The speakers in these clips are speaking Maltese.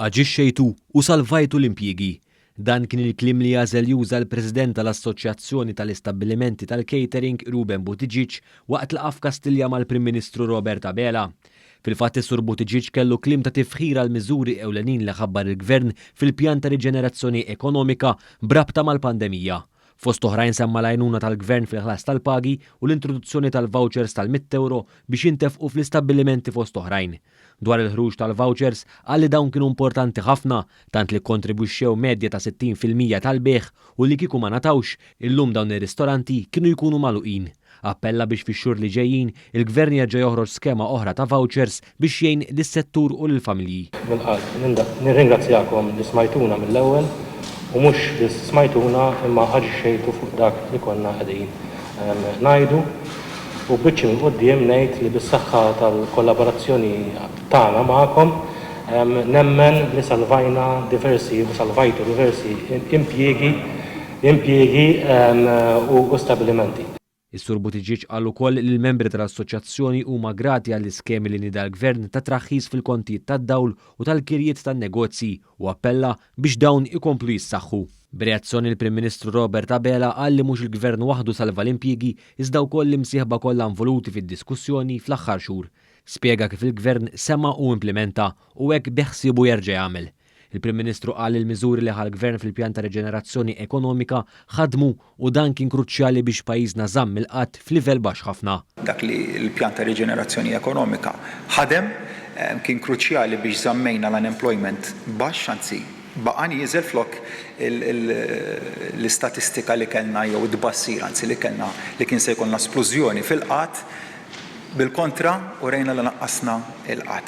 Aġixxejtu u salvajtu l-impjiegi. Dan kien il-kliem li għażel juża l-President tal-Assoċjazzjoni tal-Istabbilimenti tal-Catering Ruben Buttigieg waqt laqgħa f'Kastilja mal-Prim Ministru Robert Abela. Fil-fatt is-Sur Buttigieg kellu kliem ta' tifħir għall-miżuri ewlenin li ħabbar il-Gvern fil-pjan ta' riġenerazzjoni ekonomika b'rabta mal-pandemija. Fost oħrajn semma l-għajnuna tal-Gvern fil-ħlas tal-pagi u l-introduzzjoni tal-vouchers tal-mitt ewro biex jintefqu fl-istabbilimenti fost oħrajn. Dwar il-ħruġ tal-vouchers, qal li dawn kienu importanti ħafna, tant li kkontribwixxew medja ta' 60% tal-bejgħ u li kieku ma ngħatawx, illum dawn ir-ristoranti kienu jkunu magħluqin. Appella biex fix-xhur li ġejjin, il-Gvern jerġa' joħroġ skema oħra ta' vouchers biex jgħin lis-settur u lill-familji. Mill-qalb nirringrazzjakom li smajtuna mill-ewwel u mhux biss smajtuna imma aġixxejtu fuq dak li konna qegħdin ngħidu u b'wiċċi minn quddiem ngħid li bis-saħħa tal-kollaborazzjoni tagħna magħkom nemmen li salvajna diversi u salvajtu diversi impjiegi impjiegi u stabilimenti. Is-Sur Buttigieg qal ukoll li l-membri tal-assoċjazzjoni huma grati għall-iskemi li nieda l-Gvern ta' traħħis fil-kontijiet tad-dawl u tal-kirjiet tan-negozji u appella biex dawn ikomplu jissaħħu. B'reazzjoni l-Prim Ministru Robert Abela qal li mhux il-Gvern waħdu salva l-impjiegi iżda wkoll l-imsieħba kollha involuti fid-diskussjoni fl-aħħar xhur. Spjega kif il-Gvern sema' u implimenta u hekk beħsiebu jerġa' jagħmel. Il-Prim Ministru qal li l-miżuri li ħa l-Gvern fil-pjan ta' riġenerazzjoni ekonomika ħadmu u dan kien kruċjali biex pajjiżna żamm il-qgħad f'livell baxx ħafna. Dak li l-pjan ta' riġenerazzjoni ekonomika ħadem, kien kruċjali biex żammejna l-unemployment baxx, anzi baqa' nieżel flok l-istatistika li kellna jew it-tbassir anzi li kellna li kien se jkollna splużjoni fil-qgħad. Bil-kontra, urejna li naqqasna l-qgħad.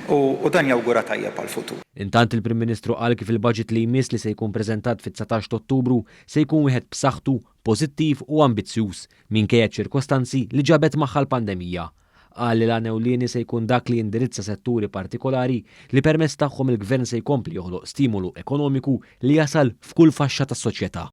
U dan jawgura tajjeb għall-futur. Intant il-Prim Ministru qal kif il-budget li jmiss li se jkun preżentat fit-19 t'Ottubru se jkun wieħed b'saħħtu, pożittiv u ambizzjuż, minkejja ċ-ċirkostanzi li ġabet magħha l-pandemija. Qal li l-għan ewlieni se jkun dak li jindirizza setturi partikolari li permezz tagħhom il-Gvern se jkompli joħloq stimolu ekonomiku li jasal f'kull faxxa tas-soċjetà.